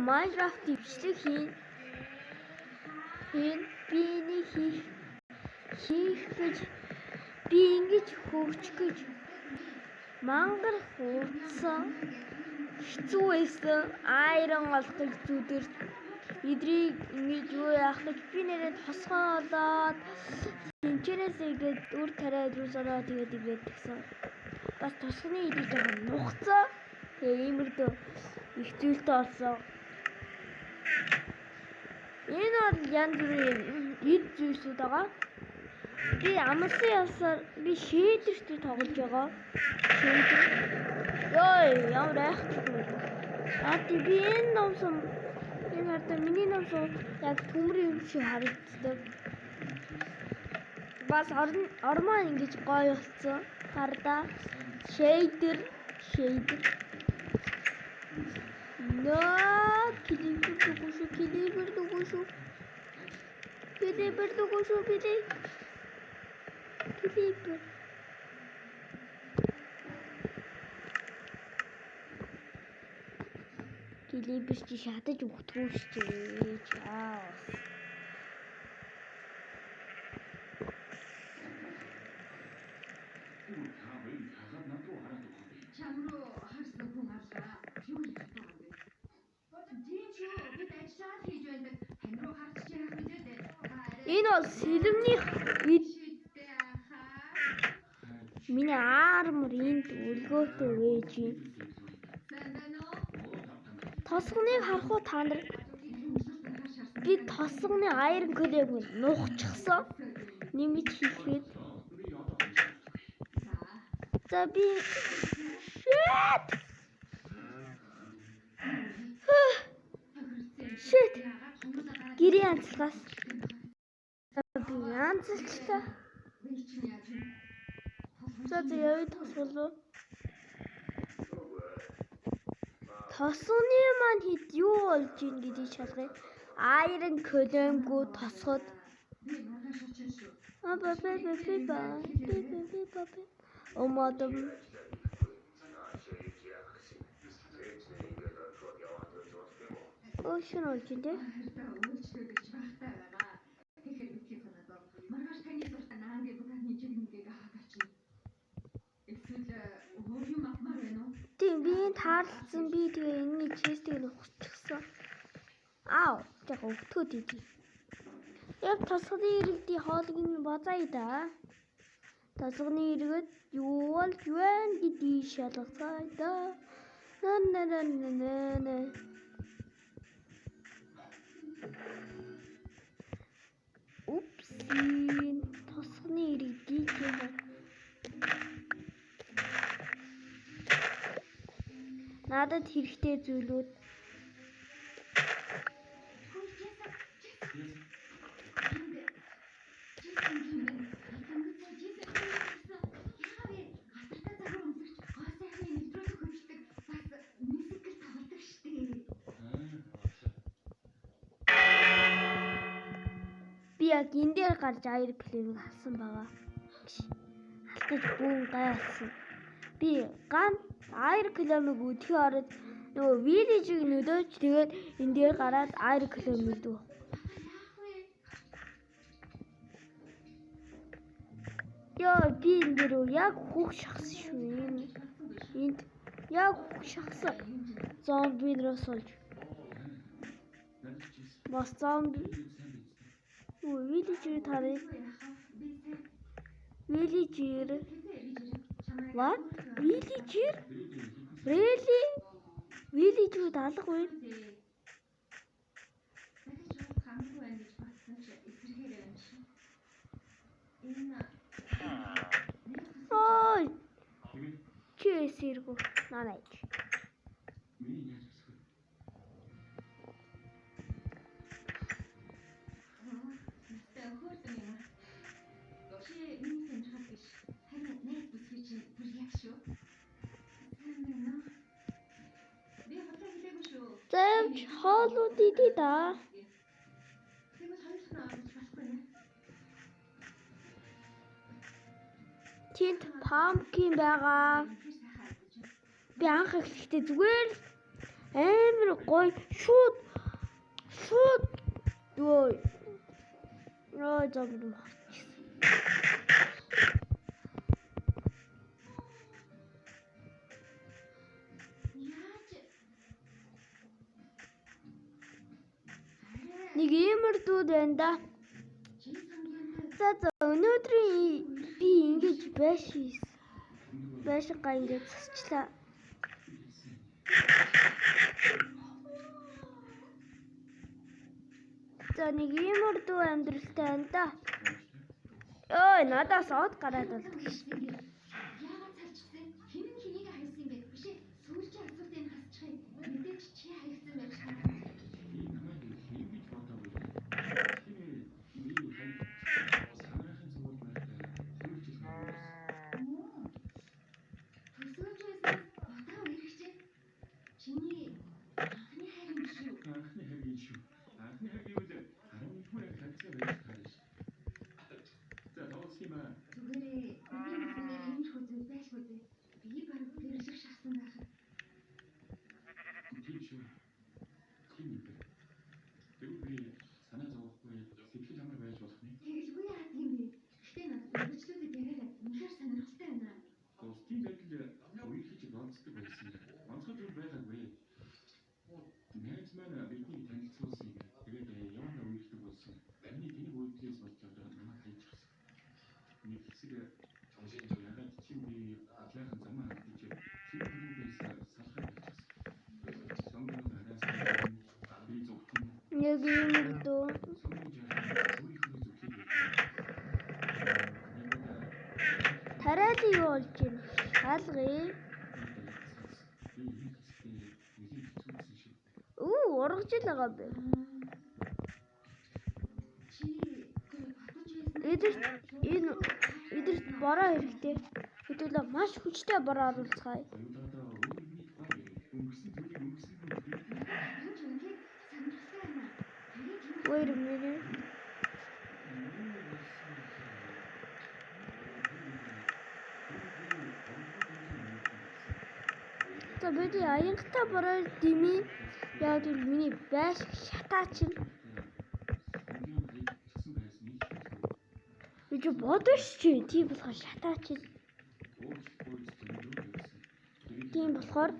Minecraft бичлэг хийн. Хийн би энийг хийх гэж би ингэж хөгжих гэж мангар хурцсан, хэцүү байсан. Iron олох гэж зүдэрч эдрийг ингэж юу яах гэж би нэрээ тосгон олоод тэнчээрээс ингээд үр тариа юус ороо тэгээд ингээд тэгсэн. Бас тосгоны идэж байгаа нухацсан. Тэгээ иймэрдүү их зүйлтэй болсон. Энэ бол янз бүрийн эд зүйлсүүд байгаа. Би амлсан явсаар би shader-тэй тоглож байгаа. Shader. Йой, ямар айхтар вэ? Аа тий би энэ номсон энэ хардаа миний номсон яг төмөр юм шиг харагддаг. Бас ормоо ингэж гоё болсон. Хардаа shader shader. Наа, creeper дүүгүй шүү, creeper дүүгүй шүү. Creeper дүүгүй шүү, creeper. Creeper чи шатаж өгдөггүй шүү дээ. Чаус. Чам руу харсан хүн алгаа. Юу ярих байгаа юм бэ? Тийм шүү. Бид ажиллаа л хийж байдаг. Тань руу харж чи яах вэ дээ? Та арай Энэ бол сэлэмнийх эд шидтэй ахаа. миний armor энд өлгөөтэй вэж юм. Сайн байна уу? Тосгоныг харах уу та нар? Би тосгоны iron golem нухчихсан. Нэмж хэлэхэд. За би shit. Shit. Гэрийн янзлахаас. За би янзалчлаа. Би чинь яаж вэ? За за явъя тосголоо. Тосгоны маань хэд юу болж ийн гэдгийг шалгая. Iron golem-гүй тосгод. Би маргааш очиж шүү. А ба ба ба ба ба ба ба ба ба ба. Омодом. Өөшөн болж ин тэ. Хайртай өвчлөө гэж багтай байгаа. Тэгэхээр битгий санаа зов. Маргааш таны дуртай наангийн бүхний чигнэгийг аваад очино. Эсвэл өөр юм авмаар байна уу? Тийм би энэ таарлцсан, би тэгээ энэний chest-ийг нухчихсан. Аав, яг өвтгөөд идэв. Яг тосгоны иргэдийн хоолыг нь базаая да. Тосгоны иргэд юу болж байна гэдгийг шалгацгаая да. На на на на на на. Oopsie. Тосгоны иргэдийг юм. Надад хэрэгтэй зүйлүүд Хөөе, Джесси. Энд Джесси юм байна. Дөнгөж Джесси гэсэн. Яагаад вэ? Гасартай загвар өмсөгч, гоо сайхны нэвтрүүлэг хөгждөг, бас мюзикл тоглодог штеп. Би яг энэ дээр гарч iron golem-ийг алсан байгаа. Алтаж бүүн гай алсан. Би ган iron golem-ийг өдгөө ороод нөгөө village-ийг нөлөөж тэгээд энэ дээр гараад iron golem өгдөг. Йоо, би энэ дээр яг хүүх шахсан шүү. Энэ энд яг хүүх шахсан. Зомби нараас болж. Бас зомби. Үгүй village-ийг тарыг. Villager. What? Villager? Really? Villager алга байна. Дахиж хамгүй байна гэж бодсон чи эсрэгээр юм шиг. Энэ Ой. Чи эсэргүү. Наа найж. Настай хөөрдөн юм аа. Чи миний сонирхол биш. Харин найз бүсгүй чинь бүр яг шүү. Сайн байна уу? Би худлаа хэлээгүй шүү. Заавч хоолууд идэ да. Тэгвэл хоёр дахь нь орж болохгүй нэ. Тэнд pumpkin байгаа. Тэр сайхан харагдаж байна. Би анх эхлэхдээ зүгээр л Амар гоё шууд шууд юу Рой зомби махчихсан. Яаж? Нэг иймэр дүүд байна да. Чи сангийн За за өнөөдрийн би ингэж байш хийсэн. Байшингаа ингэж засчлаа. За нэг иймэр дүү амьдралтай байна да. Ой надаас од гараад болдог ш. Яагаад салчихсан? Хэн нь хэнийг хайсан бэ? Биш ээ. Сүүлчийн асуултыг хасчих юм. Мэдээж чи хаягдсан байж таа. Би намайг хэв гэж бодоогүй. Тэгэхээр би хань самрахын цугуул байхдаа 2 жил өнгөрсөн. Муу. Төсөөлж байснаас бодоо үерхчээ. Чиний анхны хайр юм биш үү? Анхны хайр гэж шүү. Анхны хайр гэвэл 11-р анги харилцаа байж таарна ш. За тоглосон юм аа. Зүгээрээ миний мэдсэнээр иймэрхүү зүйл байлгүй дээ. Би баг гэрлэх шахсан байхад Тийм шүү. Тийм юм байна. Тэгвэл би санаа зовхгүй сэтгэл амар байж болох нь. тэгэлгүй яад юм бэ? Гэхдээ надад үргэлжлүүлээд яриарай. Үнэхээр сонирхолтой байна. Бусдын байдал үерхэж болцдог байсан. Онцгой зүйл байгаагүй. Найз маань биднийг танилцуулсан юм. Тэгээд явандаа үерхдэг болсон. Миний тэнэг үйлдэлээс болж одоо намайг хайчихсан. Нэг хэсэг ягаад чи би адилхан замаа хандаж шинэ хүмүүсээс салхаа болчихсон. Сонгон араас би зүгтэн Нэг иймэр дүү. сонгон жаахан өөрийнхөө зүглийг Тариалан юу болж байна? Шалгая. Би энэ хэсэгтээ нэлээд хэцүүсэн шүү. Өө ургаж л байгаа бэ. Чи бодож байсан. Эдэрт энэ эдэрт бороо хэрэгтэй. Хэдүүлээ маш хүчтэй бороо оруулцгаая. Хоёулаадаа өөр юмны тухай ярив. Өнгөрсөн зүйлийг өнгөрсөн нь хэлдэг. Энэ ч үнэхээр сонирхолтой байна. Тэгээд юу Wait a minute. Юу болсон гэхээр За бид аянгатай бороо дими. Яг л миний байш шатаачин. Би чи бодож чи тийм болохоор шатаачин. Тийм болохоор